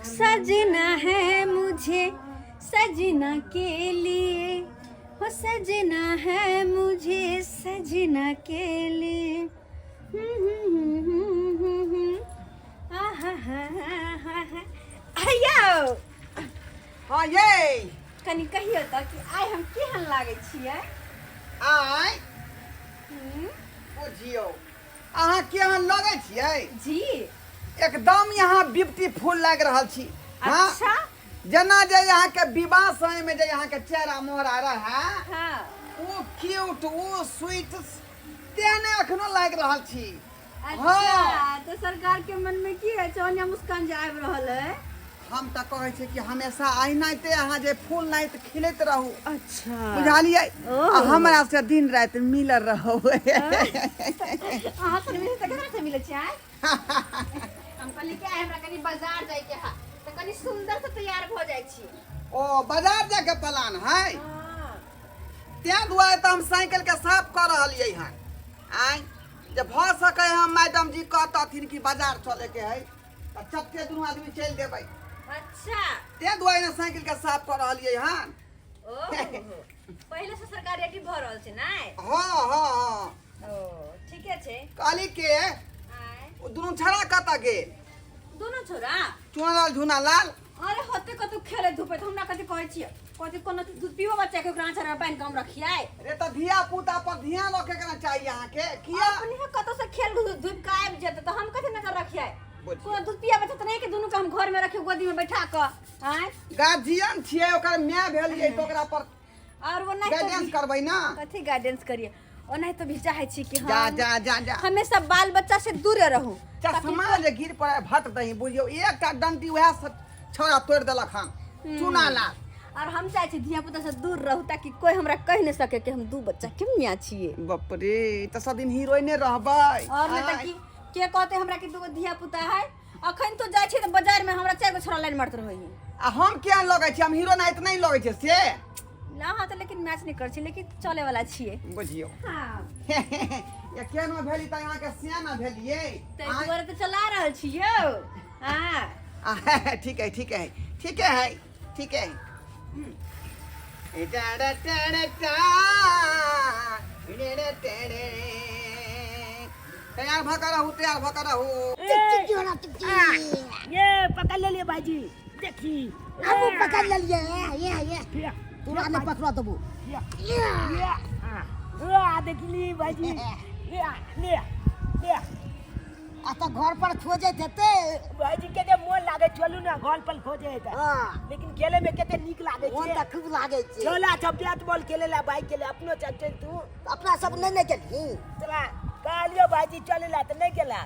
सजना है मुझे सजना के लिए, हो सजना है मुझे सजना के लिए। आहा हा हा हा। आयौ। हाँ ये कनि कहियौ तऽ कि आइ हम केहन लागै छियै? आइ बुझियौ अहाँ केहन लगै छियै? जी एकदम यहाँ ब्यूटीफुल लागि रहल छी। हाँ अच्छा। जेना जे यहाँ के विवाह समय में जे यहाँ के चेहरा मोहरा रहे, हाँ, ओ क्यूट ओ स्वीट तेहने अखनो लागि रहल छी। अच्छा। हाँ। तऽ सरकार के मन में की है चौनिया मुस्कान जे आबि रहल है? हम तऽ कहै छी कि हमेशा अहिनाइते अहाँ जे फूल नाइत खिलैत रहू। अच्छा। बुझलियै? ओहो। आ हमरा से दिन राति मिलल रहू। अहाँ से मिले तऽ केकरा से मिलै छियै? हम कहली कि आइ हमरा कनि बाजार जाइके है तऽ कनि सुन्दर से तैयार भऽ जाइ छी। ओ बाजार जाके प्लान है? हाँ। तें दुआरे तऽ हम साइकिल के साफ कऽ रहलियै हन। आँय जे भऽ सकै हम मैडम जी कहतथिन कि बाजार चलेके है तऽ चपटे दुनू आदमी चलि देबै। अच्छा। तें दुआरे ने साइकिल के साफ कऽ रहलियै हन। ओहो, पहिले से सरकार रेडी भऽ रहल छै नै? हाँ हाँ हाँ। ओ ठीके छै। कहली के आँय। ओ दुनू छड़ा कतऽ गेल? दुनू छोरा? चुनालाल झुनालाल। अरे होते कतौ खेले धूपे तऽ हमरा कथी कहै छियै? कथी कोनो दूध पीबो बच्चा के ओकरा आँचर में बान्हि कऽ हम रखियै? रे तऽ धिया पुता पर ध्यान रखे के ना चाहिए अहाँके। किया? अपने कतौ से खेल धूप के आबि जेतै तऽ हम कथी नजर रखियै? बुझियौ। कोनो दूध पिया बच्चा तऽ नहि कि दुनू के हम घर में रखियै गोदी में बैठा कऽ? आँय। गार्जियन छियै, ओकर माय भेलियै तऽ ओकरा पर और वो नहीं गाइडेंस करबै ना। कथी गाइडेंस करिए? ओनाहि तो भी चाहे छी कि जा हम जा जा जा हमेशा बाल बच्चा से दूरे रहू। चश्मा जे गिर पड़े भट दही बुझियौ, एकटा डंटी वएह छौड़ा तोड़ि देलक हन चूना लाल। और हम चाहे छी धिया पुता से दूर रहू ताकि कोई हमरा कह नहीं सके कि हम दू बच्चा के मियाँ छियै। बाप रे, तऽ सब दिन हीरोइने रहबै। और नहीं तऽ की के कहते हमरा कि दूगो धिया पुता है? अखन तो जाइ छी तऽ बाजार में हमरा चारि गो छोरा लाइन मारत रहै। आ हम किया लगै छी? हम हीरो नाइत नहीं लगै छै से ना। हाँ तऽ लेकिन मैच नहीं करै छी, लेकिन चले वाला छियै। बुझियौ। हाँ। ये केना भेली तऽ अहाँके सियाना भेलियै। ताहि दुआरे तऽ चला रहल छी यौ। हाँ। ठीक है ठीक है ठीक है ठीक है। तैयार भऽ कऽ रहू, तैयार भऽ कऽ रहू। ये पकड़ लेलिए भाईजी, देखी हमहूँ पकड़ लेलिए। ये तोरा नहि पकड़ा देबो। देखली भाईजी, ले ले ले। आ तऽ घर पर खोजैत हेतै भाईजी। के मोन लागे चलू ना घर पर खोजे हेतै। हाँ। लेकिन खेले में कते नीक लागे मोन छै। तऽ खूब लागे छै। चला सब बैट बॉल खेले ला, बाइक खेले अपनो चल चल तू। अपना सब नहि ने गेलही? चला कहलियो भाईजी चले ला तऽ नहीं गेला।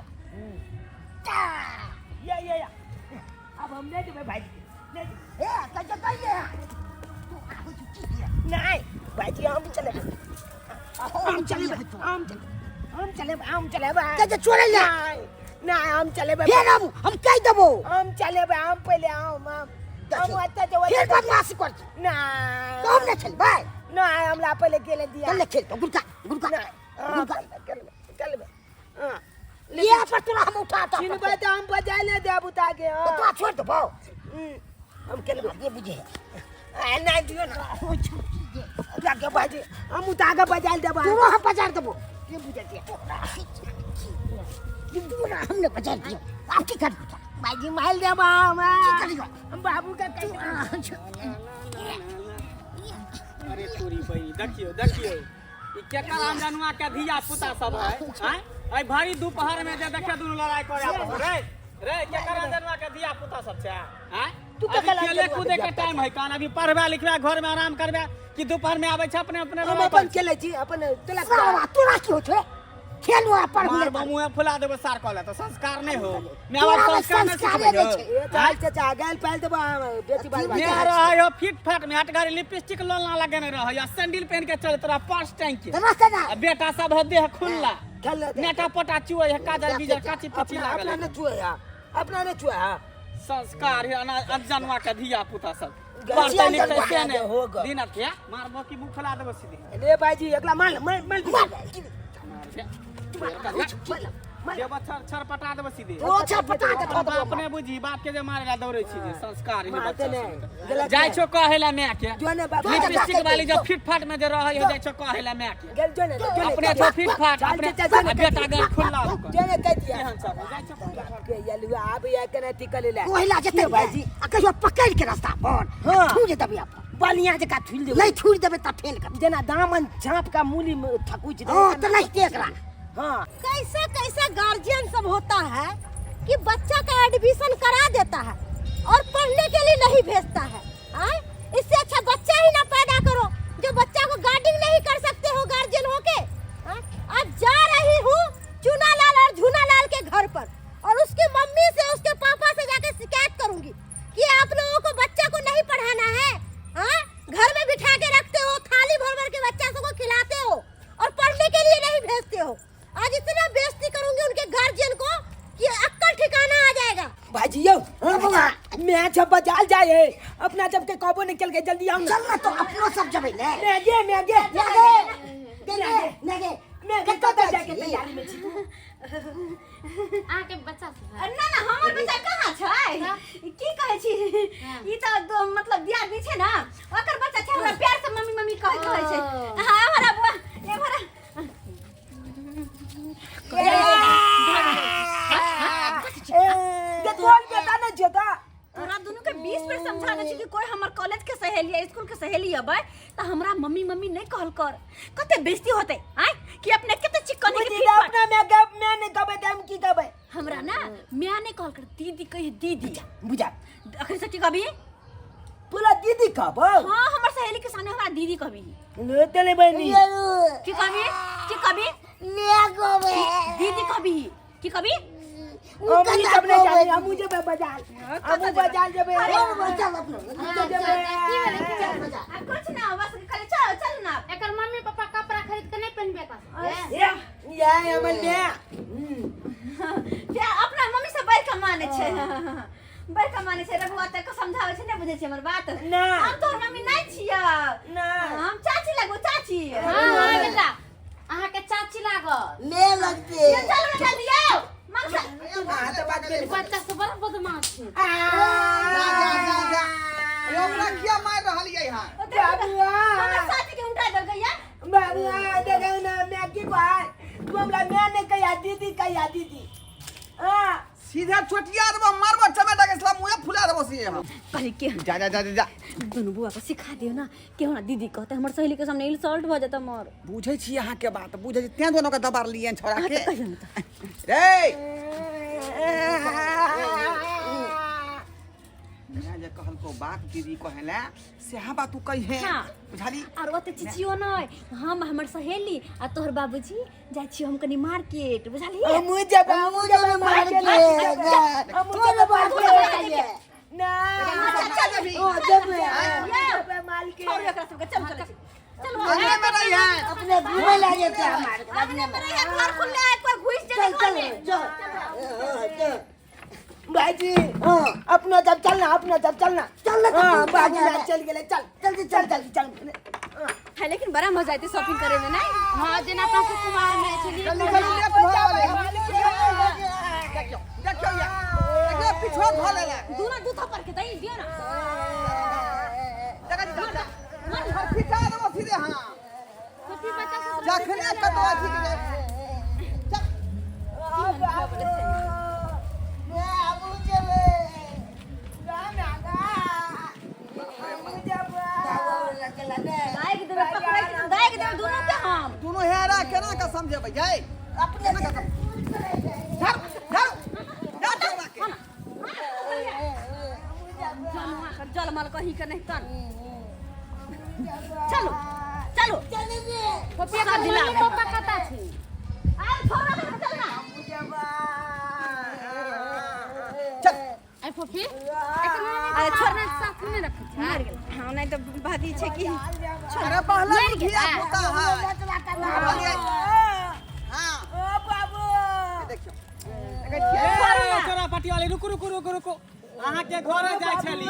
ये ये ये अब हम नहीं देबै भाईजी, नहीं देबै। ए तऽ जतै ले तू आबे छी की ये? नहीं भाईजी हम चले, हम चले, हम चले, हम चले, हम चले। के जे छोड़ै ले। नहीं नहीं हम चले। फेर हम कहि देबो। हम चले, हम पहले हम हम हम ओतऽ जेबै। फेर बदमाशी कर छी। नहीं तऽ हम नहि खेलबै। नहीं हमरा पहले गेले दिया। चल खेल तो गुड़का गुड़का नहीं गुड़का। चलबै चलबै। हाँ। ये पर तोरा हम उठा ता चिन्हबै तऽ हम बजाय ले देब उठा के। हाँ। तोरा छोड़ देबो। हम खेलबै। ये बुझे। आ, नहीं दियो ना उठा के भाईजी, हम उठा के बजाय देब। तोरो हम बजार देबो। ये बुझे छियै? तोरा हम ने बजार दियो, आब की करबो? भाईजी मारि देब हम। की करियो? हम बाबू के कहि देबै। अरे तोरी बहिनी, देखियो देखियो ई केकर आमजनुआ के धिया पुता सब है। आँय एहि भरी दोपहर में जे देखे दुनू लड़ाई करे आपस में। रे रे केकर आमजनुआ के धिया पुता सब छै? आँय तू अभी केकर खेले आमजनुआ के कूदे के धिया टाइम है कान, अभी पढ़बे लिखबे घर में आराम करबे कि दोपहर में आबै छै अपने अपने हम लड़ाई अपन करै? खेलै छी अपन तोरा साला तोरा की होइ छै? खेलू आ पढ़ू। मार मुँहे फुला देबो सार कहले तऽ संस्कार नहि हो। माय तोरा बाप मे संस्कार नहि संस्कारे सिखबै नहि हो। छै। ए चल चाचा गाल पाल देबो हम बेटी बाल मैं बच्चा। रहे हो फिट फाट में हटगारी लिपस्टिक लोल ना लगेने रहे या सैंडल पहन के चले तोरा पर्स टांग के। तऽ रखते ना। आ बेटा सब है देह खुल्ला। खेल ले। नेटा पोटा चुए है, काजल बीजल काची पिची अपना लागल अपना है। ने चुए अपना ने चुए। संस्कार है अना अनजनवा के धिया पुता सब गलतिया पढ़ते लिखते जनवा से के ने हो गो। दिन के मारबो की मुँह फुला देबो सीधे। ले भाईजी एकला मार मार मार मार। मार। जे बच्चा छर पटा देबै सीधे। ओ छर पटा के धऽ देबो। अपने बुझी बाप के जे मारे ला दौड़ै छी जे संस्कार ही मारते बच्चा नहि। सब। गलत जाइ नहि। छौ कहै ला माय के। जो ने बाबू। लिपस्टिक वाली जो फिट फाट में जे रहै है जाइ छौ कहै ला माय के। गेल जो ने जो ने। अपने छौ फिट फाट चल, अपने चल, चल, आ बेटा गल खुल्ला ओकर। जो ने कह दिया। केहन सब जाइ छौ कहै ला। के यलुआ आब या केना टिकल ला। ओहिला जेतै भाईजी। आ कहियो पकड़ि के रास्ता पर हाँ। थूरि देबै अपन। बलिया जका थुलि देबै। नहि थूरि देबै तऽ फेल कर। जेना दामन झाँप का मूली में थकुच दे। हँ तऽ नहि एकरा। हाँ। कैसा कैसा गार्जियन सब होता है कि बच्चा का एडमिशन करा देता है और पढ़ने के लिए नहीं भेजता है। आय? इससे अच्छा बच्चा ही ना पैदा करो, जो बच्चा को गार्डिंग नहीं कर सकते हो गार्जियन होके। आय? आज जा रही हूँ चूनालाल और झूनालाल के घर पर और उसकी मम्मी से उसके पापा से जाके शिकायत करूंगी कि आप लोगों को बच्चा को नहीं पढ़ाना है। हाँ? घर में बिठा के रखते हो, थाली भर भर के बच्चा सबको खिलाते हो और पढ़ने के लिए नहीं भेजते हो। आज इतना बेइज्जती करूंगी उनके गार्जियन को कि अक्कल ठिकाना आ जाएगा। भाईजी यो। हाँ बउआ। मैं जब बाजार जाए है अपना जब के काबू निकल के जल्दी आओ ना। चल ना तो अपनो सब जबै ने। मैं गे मैं गे। मैं गे। गे मैं गे। मैं गे कतऽ जाके तैयारी में छी तू? अहाँके बच्चा सब है? ना ना हमर बच्चा कहाँ छै? की कहै छी ई तऽ मतलब दियादनी छै ना ओकर बच्चा छै, हमरा प्यार से मम्मी मम्मी कहै कहै छै। हाँ हमरा बुआ हमरा के तोहर बेटा नै छियौ तऽ? तोरा दुनू के 20 बेर समझा दै छी कि कोई हमर कॉलेज के सहेली या स्कूल के सहेली अबै तऽ हमरा मम्मी मम्मी नहि कहल कर, कते बेइज्जती होतै। आँय कि अपने कते चिकनी के बुझी फीट पर। अपना मैं गप मैं नहीं गबै तऽ हम की गबै? हमरा ना मैं नहीं कहल कर, दीदी कही दीदी। बुझा अखन से की कहबी? पूरा दीदी कहबौ? हाँ हमर सहेली के सामने हमरा दीदी कहबी। ले तेले बहिनी। की कहबी? की कहबी? दीदी कहबी। की कहबी? हम ई सब नहीं जाने, हमहूँ जेबै बाजार, हमहूँ बाजार जेबै। आ कुछ ना बस खाली चल चल ना। एकर मम्मी पापा कपड़ा खरीद के नहीं पहनबे कर। ये ये हमर माय। प्यार अपना मम्मी से बढ़ के माने छै, बढ़ के माने छै। रघुआ तक समझाबै छै, नहि बुझै छै हमर बात। ना। हम तोहर मम्मी नहि छियै। ना। हम चाची लगबो चाची। हाँ हाँ बेटा अहाँके चाची लागल। ले लगते। चल ना जल्दी आओ। मनसा हाँ तऽ बात भेल। बच्चा सब बड़ा बदमाश छै। जा जा जा जा। ओकरा किया मारि रहलियै हन? बाबुआ। हमर साथी के उठा देलकै या। बाबुआ देखौ ना मैं की कहै तू हमरा मैं नहीं कहिया दीदी कहिया दीदी। हाँ सीधे चोटिया देबो मारबो चमेटा के साला मुँहे फुला देबो सीधे हम। कहली के जा जा जा जा जा। दुनू बुआ के सिखा दियो ना कि हमरा दीदी कहते हमर सहेली के सामने इंसल्ट भऽ जेतै मोर। बुझै छी अहाँ के बात, बुझै छी तें दोनो के दबार लियन छोड़ा अहाँ के। तऽ कहियो ना तऽ। रे मैं जे कहलको बात दीदी कहेला सेहा बात तू कहिहे। हाँ। बुझाली? और ओते चिचियो नै, हम हमर सहेली आ तोहर बाबूजी जाइ छियो हम कनी मार्केट, बुझाली? हमहूँ जेबै, हमहूँ जेबै मार्केट, हमहूँ जेबै मार्केट। ना चल ओ जेबै जेबै मार्केट। छोड़ू एकरा सबके, चल चल चल। अंगने में रहिहे। अपने घूमे ला जेते हमार अंगने में रहिहे, घर खुलले है कोई घुस जेतै चल घर चल में। चल चल। भाईजी अपना जब चलना, अपना जब चलना। चल ना, हाँ चल, बाबू चल, चल गेले चल जल्दी चल जल्दी चल। है लेकिन बड़ा मजा आते शॉपिंग करे में नहीं? हाँ जेना अपना सब कुमार में छलियै। जल्दी जल्दी लेट भऽ गेलै। देखियौ देखियौ या देखियौ पिछुआ धऽ लेले। दूना दू थप्पड़ के दई दियो ना। देखा जी जा। फिटा देबो सीधे। हाँ छोटी बच्चा सब जखने कतौ अथी के चल। दाई के देबै पकड़ै के दाई के देबै दुनू के हम। दुनू हेरा केना के समझेबै जै? अपने केना के धर धर जा छोड़ा के। जलमा कर जलमल कहीं के नहीं तन। चलो चलो एकर मम्मी पापा कतऽ छै? आब छोड़ो के चल ना। चल। ऐ फोफी एकर मम्मी अरे पापा छोड़। अपना साथ में रखै छै। मर गेल। हाँ नहीं तो बात ई छै कि अरे बहला धिया पुता है। बुझलियै? हाँ ओ बाबू देखियौ देखै छियै? ए, चोरा पाटी वाली रुकू रुकू रुकू रुकू। अहाँ के घरे जाइ छली।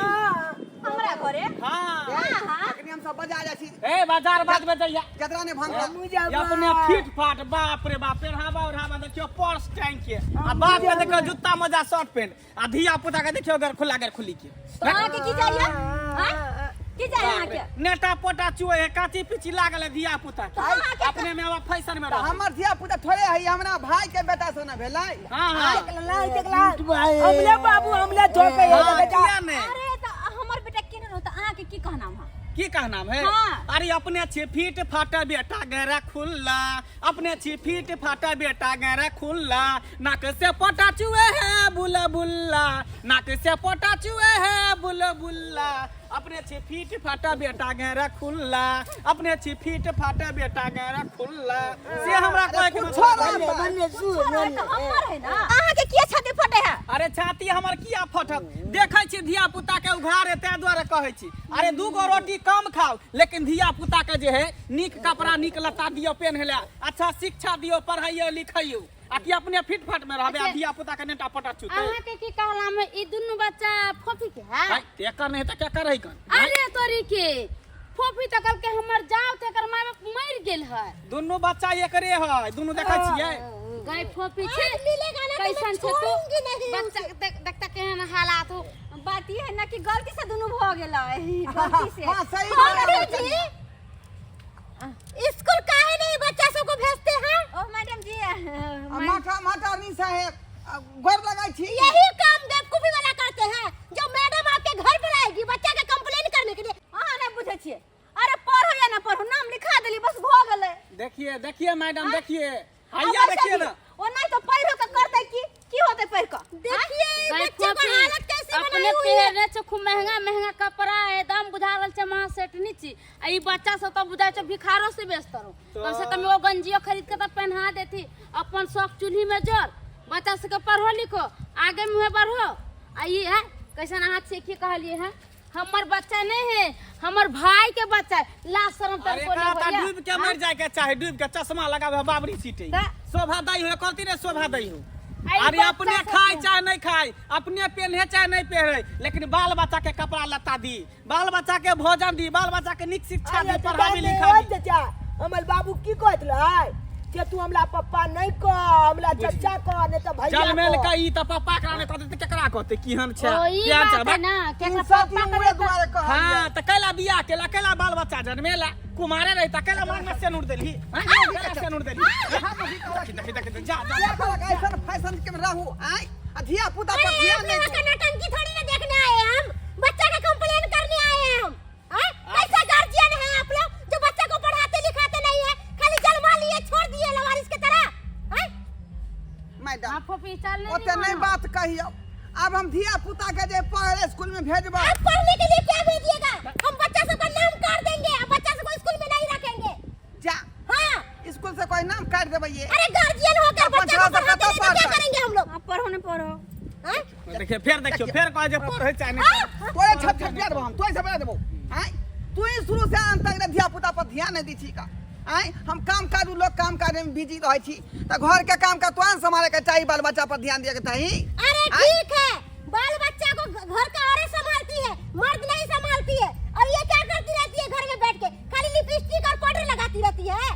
हमरा घरे? हाँ हाँ हाँ। अखनी हम सब बाजार जाइ छी। ए बाजार बाद में जइया। जतरा ने भांग। हमहूँ जेबै। अपने फिट फाट, बाप रे बाप, पेढ़ावा ओढ़ावा देखियो, पर्स टांग के, आ बाप के देखियो जूता मोजा शर्ट पेंट, आ धिया पुता के देखियो गर खुला गर खुली के। तो अहाँके की चाहिए? आँय? की चाहिए अहाँके? नेटा पोटा चुए है, काची पीची लागल है धिया पुता के। तो अहाँके अपने में अब फैशन में तऽ रह। हमर धिया पुता थोड़े है, हमरा भाई के बेटा से ने भेलै। हाँ हाँ। देखला देखला, हमले बाबू हमले धोके है। हाँ, बेटा। किया नहीं? अरे तऽ हमर बेटा केने रहत, अहाँके की कहना है? की कहना है? हाँ। अरे अपने छी फीट फाटा बेटा गहरा खुल्ला, अपने छी फीट फाटा बेटा गहरा खुल्ला, नाक से पोटा चुए है बुला बुल्ला, नाक से पोटा चुए है बुला बुल्ला, अपने छी फीट फाटा बेटा गहरा खुल्ला, अपने छी फीट फाटा बेटा गहरा खुल्ला। से हमरा कहे के कुछो मतलब। रह मने सु तो हमर है ना, अहाँके किया छाती फटे है? अरे छाती हमर किया फटत? देखै छी धिया पुता के उघारे, ताहि दुआरे कहै छी। अरे 2 गो रोटी कम खाओ, लेकिन धिया पुता के जे है नीक कपड़ा नीक लत्ता दियो पेन्है लए, अच्छा शिक्षा दियो, पढ़ाइयो लिखैयो, आ कि अपने फिटफाट में रहबे आ धिया पुता के नेटा पटा चुते। अहाँके की कहला में ई दुनू बच्चा फोफी के है? हाय, ते एकर नहीं तऽ केकर है कन? अरे तोरी के फोफी तऽ कहलकै हमर जाओ तऽ एकर माय बाप मरि गेल है। दुनू बच्चा एकरे है, दुनू देखै छियै। गाय फोफी छै। आज मिलेगा ना तो मैं कैसन छै तू? छोड़ूंगी नहीं। बच्चा के देखता केहन हालात हो। बात ई है ना कि गलती से दुनू भ गेलै, गलती से। हाँ, सही हाँ, बात जी। स्कूल काहे नहीं बच्चा सबको भेजते हैं? ओ मैडम जी। माथा मास्टरनी साहेब, गोर लगाई छी। यही काम बेवकूफी वाला करते हैं, जो मैडम आपके घर पर आएगी बच्चा के कंप्लेन करने के लिए। अहाँ नहि बुझै छियै। अरे पढ़ो या ना पढ़ो, नाम लिखा देली, बस भऽ गेलै। देखिए देखिए मैडम, देखिए, हैया देखिए ना। ओ नहीं तो पढ़ो के करतै की? की होतै पढ़ के? देखिए बच्चे का हालत कैसे अपने बनाई हुई है। पहिरने छै खूब महंगा महंगा कपड़ा, एकदम बुझा रहल छै महा सेठनी छी। आ ई बच्चा सब तऽ बुझाइ छै भिखारो से व्यस्त रहो। कम से कम एगो गंजियो खरीद के तऽ पहना देती। अपन शौक चूल्ही में जोर, बच्चा सबके पढ़ो लिखो, आगे मुँहे बढ़ो। आ ई है कैसन अहाँ छियै, की कहलियै है? हमर बच्चा नहीं है, हमर भाई के बच्चा है। लाज शरम अरे तनिको एकरा नहीं तऽ होइया। डूब के मरि जाय के चाही, डूब के चश्मा लगाबे बाबरी सीटे। तऽ- शोभा दई हो करती रे, शोभा दई हो। आ ई अरे बच्चा अपने सबके- खाए चाहे नहीं खाए, अपने पहने चाहे नहीं पहने, लेकिन बाल बच्चा के कपड़ा लत्ता दी, बाल बच्चा के भोजन दी, बाल बच्चा के नीक शिक्षा दी, पढ़ाबी लिखाबी। चाचा, हमर बाबू की कहत रहै जे तू हमरा पप्पा नहीं कह, हमरा चाचा कह, नहीं तो भैया जलमेल कह। के ई तऽ पप्पा करा नहि कहतै तऽ केकरा कहतै? केहन छै? ओ ई केहन छै? बात है ना, केकरा इंसाफ पप्पा उहे करे तऽ- दुआरे कहलियै। हाँ, तऽ कैला बियाह केला, कैला बाल बच्चा जन्मेला? कुमारे रही तऽ कैला मांग में सेनुर देलही? हाँ, कैला सेनुर देलही? देखी देखी देखी, जा जा। किया कहलक ऐसन फैशन के रहू आय, आ धिया पुता पर अरे ध्यान आप नहीं लोगों दू। का नौटंकी थोड़ी ना देखने आए हैं हम, बच्चा का कंप्लेन करने आए हैं हम। हाँ? कैसा गार्जियन है आप लोग जो बच्चा को पढ़ाते लिखाते नहीं है, खाली जन्मा लिए छोड़ दिए लवारिस के तरह। हाँ? मैडम, हाँ फोफी, चल नहीं। ओते नहीं बात कहियो। अब हम धिया पुता के जे पढ़े स्कूल में भेजबै। आप पढ़ने के लिए क्या भेजिएगा? हम बच्चा सबका नाम काट देंगे, अब बच्चा सबको स्कूल में नहीं रखेंगे। जा। हाँ। स्कूल से कोई नाम काट देबै ये। अरे गार्जियन होकर अपन बच्चा को छोरा सब पढ़ाते कतऽ नहीं तो क्या पढ़तै? करेंगे हम लोग? हाँ, पढ़ो ने पढ़ो। हाँ? देखिए फेर, देखियो फेर, कहै जे पढ़ै चाहे नहीं पढ़ै। तोरे छप छप देबो हम, तोरे सब देबो आय। तू ही शुरू से अंत तक धिया पुता पर ध्यान नहीं दी छी का आय। हम काम काज लोग काम काज में बिजी रहै छी, तऽ घर के काम का तोहन संभाले के चाही, बाल बच्चा पर ध्यान दिए के चाही। अरे ठीक है, बाल बच्चा को घर का औरत संभालती है, मर्द नहीं संभालती है। और ये क्या करती रहती है घर में बैठ के? खाली लिपस्टिक और पाउडर लगाती रहती है, हाँ?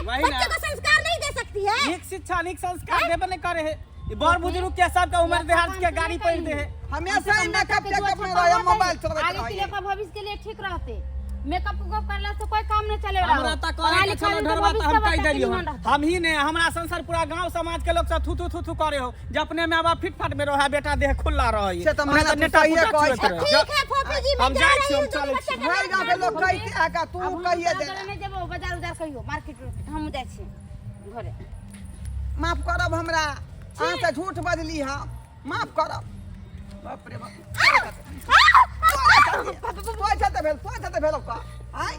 वही ना। बच्चों को संस्कार नहीं दे सकती है। नीक शिक्षा नीक संस्कार देबे नहीं करे है। ई बड़ बुजुर्ग के सबके उम्र देहात के गाड़ी पढ़ दे है। हमेशा ही मेकअप टेकअप में रहे, मोबाइल चलबैत आगे के रहे। लिए ओकर भविष्य के लिए ठीक रहते। मेकअप उकअप करला से कोई काम नहीं चले। हमरा तऽ कहै के छलो ढरवा, तऽ हम कहि देलियौ हन। हम ही ने, हमरा संसार पूरा गांव समाज के लोग सब थू थू थू थू करे हो जे अपने में आबा फिट फाट में रहे, बेटा देह खुला रहे। से तऽ माने तू सहिए कहै चुएत छी। रहे। ठीक है फोफी जी, मैं हम जा जाइ रही छी, हम हूँ, दोनों चलै बच्चा छी। का भरि नाम गाँव के काट लोग कहिते आ का तू कहिए देना। नहीं जेबो बाजार उजार कहियो मार्केट उर्केट, हम जाइ छी घरे। माफ करब हमरा, अहाँ से झूठ बजली हम, माफ करब। बाप रे बाप, तोय छते भेल, तोय छते भेल का आय।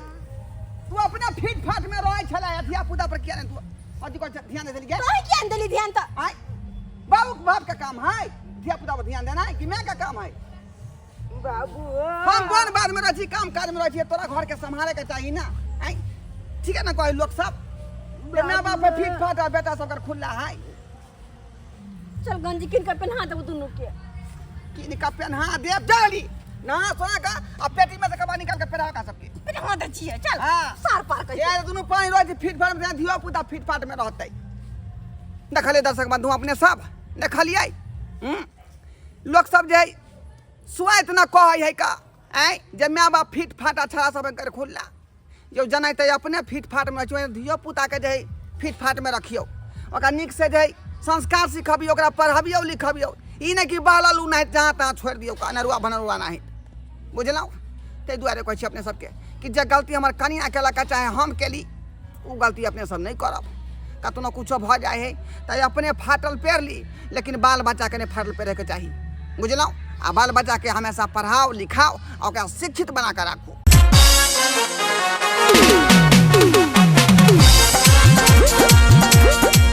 तू अपना फिट फाट में रहै छला, धिया पुता पर किया नहीं तू अथी कर ध्यान दे देली गे? तोही किया नहीं देली ध्यान तो? आय, बाबू के बाप का काम है धिया पुता पर ध्यान देना है कि मैं का काम है? बाबू, हम कोन बात में रहै छी, काम काज में रहै छी, तोरा घर के संभाले के चाही ना आय। ठीक है ना, कहे लोग सब जे माय बाप पे फिट फाट आ बेटा सब खुला है। चल गंजी किन के पहना देबो दुनू के। किन का पहना देब जल्दी, नहा सोना का आ पेटी में से कपड़ा निकाल के पहनाओ का सबके। पेन्हा दै छियै चल। हाँ। सार पार कहि। ये दुनू पानि रहै छै फिट फाट में, धिया पुता फिट फाट में रहतै। देखलियै दर्शक बंधु अपने सब देखलियै। लोक सब जे सुआइत न कहै है का आँय जे माय बाप फिट फाट अच्छा सब कर खुल्ला जो जनैतै अपने फिट फाट में रखियौ, धियो पुताके जे है फिट फाट में रखियौ, ओकरा नीक से जे है संस्कार सिखबियौ, ओकरा पढ़बियौ लिखबियौ। ई नहि कि बहलल उ नहि जहाँ तहाँ छोड़ि दियौ अनरुआ भनरुआ नहि, बुझलहुँ? ताहि दुआरे कहै छी अपने सबके कि जे गलती हमर कनिया केलक चाहे हम केली, ओ गलती अपने सब नहि करब। कतनो कुछो भऽ जाइ है तऽ अपने फाटल पेर ली, लेकिन बाल बच्चाके नहि फाटल पहिरैके चाही, बुझलहुँ? आ बाल बच्चाके हमेशा पढ़ाउ लिखाउ आ ओकरा शिक्षित बना कऽ राखू।